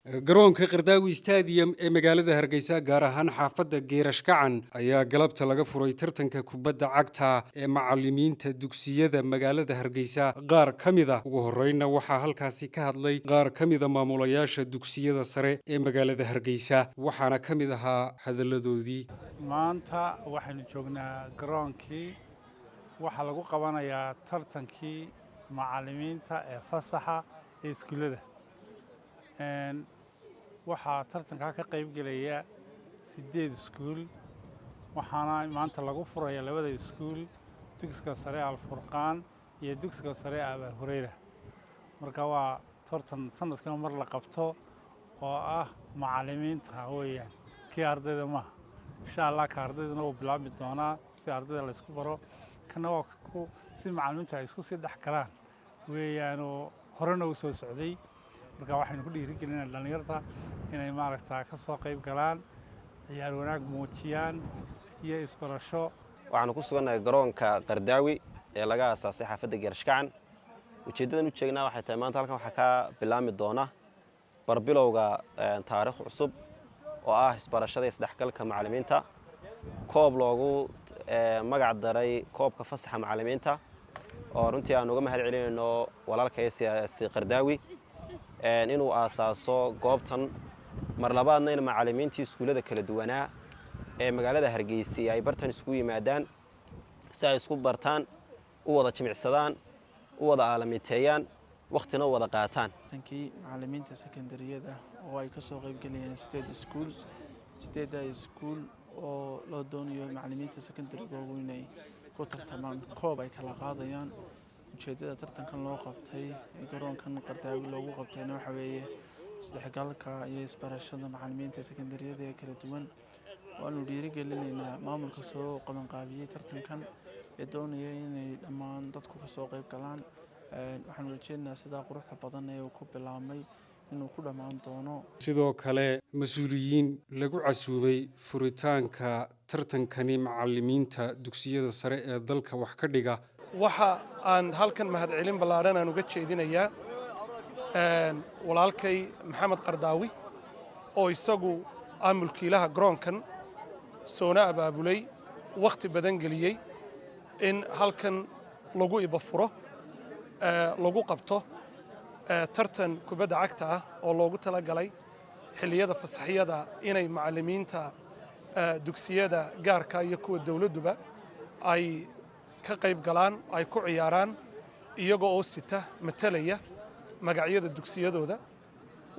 Garoonka Qardaawi Stadium ee magaalada Hargeysa, gaar ahaan xaafadda Geerash Gacan, ayaa galabta laga furay tartanka kubadda cagta ee macalimiinta dugsiyada magaalada Hargeysa qaar ka mida. Ugu horreynna waxaa halkaasi ka hadlay qaar ka mida maamulayaasha dugsiyada sare ee magaalada Hargeysa, waxaana ka mid ahaa hadalladoodii: Maanta waxaynu joognaa garoonkii waxaa lagu qabanayaa tartankii macallimiinta ee fasaxa ee iskuullada. Waxaa tartankaa ka qayb gelaya 8 iskuul, waxaana maanta lagu furaya labada iskuul, dugsiga sare Alfurqaan iyo dugsiga sare Abaa Hureyra. Marka waa tartan sanadkiiba mar la qabto oo ah macallimiinta weeyaan, kii ardayda maaha. Insha Allah ka ardaydana wuu bilaabmi doonaa si ardayda la isku baro, kana waa ku si macallimiintu ay isku sii dhex galaan weeyaanoo horena u soo socday. Marka waxaynu ku dhiirigelinaa dhallinyarta inay maaragtaa ka soo qayb galaan, ciyaar wanaag muujiyaan iyo isbarasho. Waxaanu ku sugannahay garoonka Qardaawi ee laga aasaasay xaafadda Geerashkacan. Ujeeddadan u jeegnaa waxay tahay maanta halkan waxaa ka bilaabmi doona barbilowga taariikh cusub oo ah isbarashada iyo isdhexgalka macallimiinta, koob loogu magac daray koobka fasaxa macallimiinta, oo runtii aan uga mahad celinayno walaalkay siyaasi Qardaawi inuu aasaaso goobtan. Mar labaadna in macallimiintii iskuullada kala duwanaa ee magaalada Hargeysa ay bartan isugu yimaadaan si ay isku bartaan, u wada jimicsadaan, u wada aalamiteeyaan, wakhtina u wada qaataan. Tankii macallimiinta sekondariyada oo ay ka soo qaybgelayeen 8 iskuul, 8-da iskuul oo loo doonayo macallimiinta sekondarigoogu inay ku tartamaan koob ay kala qaadayaan. Ujeeddada tartankan loo qabtay ee garoonkan Qardaawi loogu qabtayna waxa weeye isdhexgalka iyo isbarashada macallimiinta sekondariyada ee kala duwan. Waanu dhiirigelinaynaa maamulka soo qabanqaabiyey tartankan ee doonaya inay dhammaan dadku kasoo qayb galaan. Waxaanu rajeynaynaa sidaa quruxda badan ee uu ku bilaabmay inuu ku dhammaan doono. Sidoo kale mas-uuliyiin lagu casuumay furitaanka tartankani macalimiinta dugsiyada sare ee dalka wax ka dhiga. Waxa aan halkan mahadcelin ballaadhan aan uga jeedinayaa walaalkay Maxamed Qardaawi oo isagu ah mulkiilaha garoonkan, soona abaabulay, wakhti badan geliyey in halkan lagu iba furo, lagu qabto tartan kubadda cagta ah oo loogu talagalay xilliyada fasaxyada inay macallimiinta dugsiyada gaarka iyo kuwa dowladduba ay ka qayb galaan, ay ku ciyaaraan iyaga oo sita, matalaya magacyada dugsiyadooda.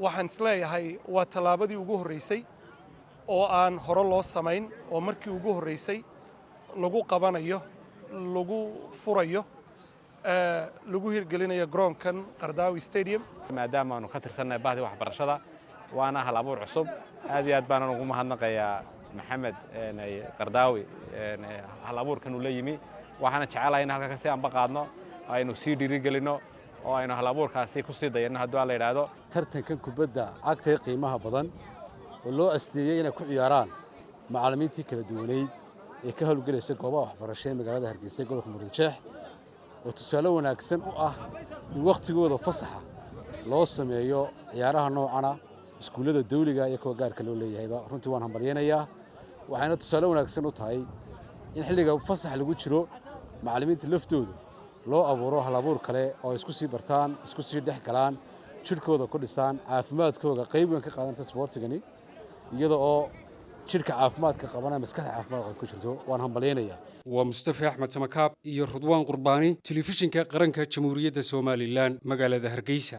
Waxaan isleeyahay waa tallaabadii ugu horreysay oo aan hore loo samayn, oo markii ugu horreysay lagu qabanayo, lagu furayo, lagu hirgelinayo garoonkan Qardaawi Stadium. Maadaama aanu ka tirsannahay bahdii waxbarashada, waana hal abuur cusub. Aad iyo aad baanan ugu mahadnaqayaa Maxamed Qardaawi hal abuurkan uu la yimi. Waxaana jecelahay in halka kasii anba qaadno, aynu sii dhiirigelinno oo aynu hal abuurkaasi ku sii dayanno hadduu Alla yidhaahdo. Tartankan kubadda cagta ee qiimaha badan oo loo asteeyey inay ku ciyaaraan macallimiintii kala duwaneyd ee ka howlgelaysa goobaha waxbarasho ee magaalada Hargeysa ee gobolka Murujeex, oo tusaale wanaagsan u ah in wakhtigooda fasaxa loo sameeyo ciyaaraha noocana iskuullada dawliga iyo kuwa gaarka loo leeyahayba, runtii waan hambalyaynayaa. Waxayna tusaale wanaagsan u tahay in xilliga fasax lagu jiro macallimiinta laftoodu loo abuuro halabuur kale oo ay isku sii bartaan, isku sii dhex galaan, jidhkooda ku dhisaan, caafimaadkooga qayb weyn ka qaadanaysa sboortigani, iyada oo jidhka caafimaadka qabana maskaxda caafimaadka ku jirto. Waan hambalyaynayaa. Waa Mustafa Axmed Samakaab iyo Rudwaan Qurbaani, Telefishinka Qaranka Jamhuuriyadda Somalilan, magaalada Hargeysa.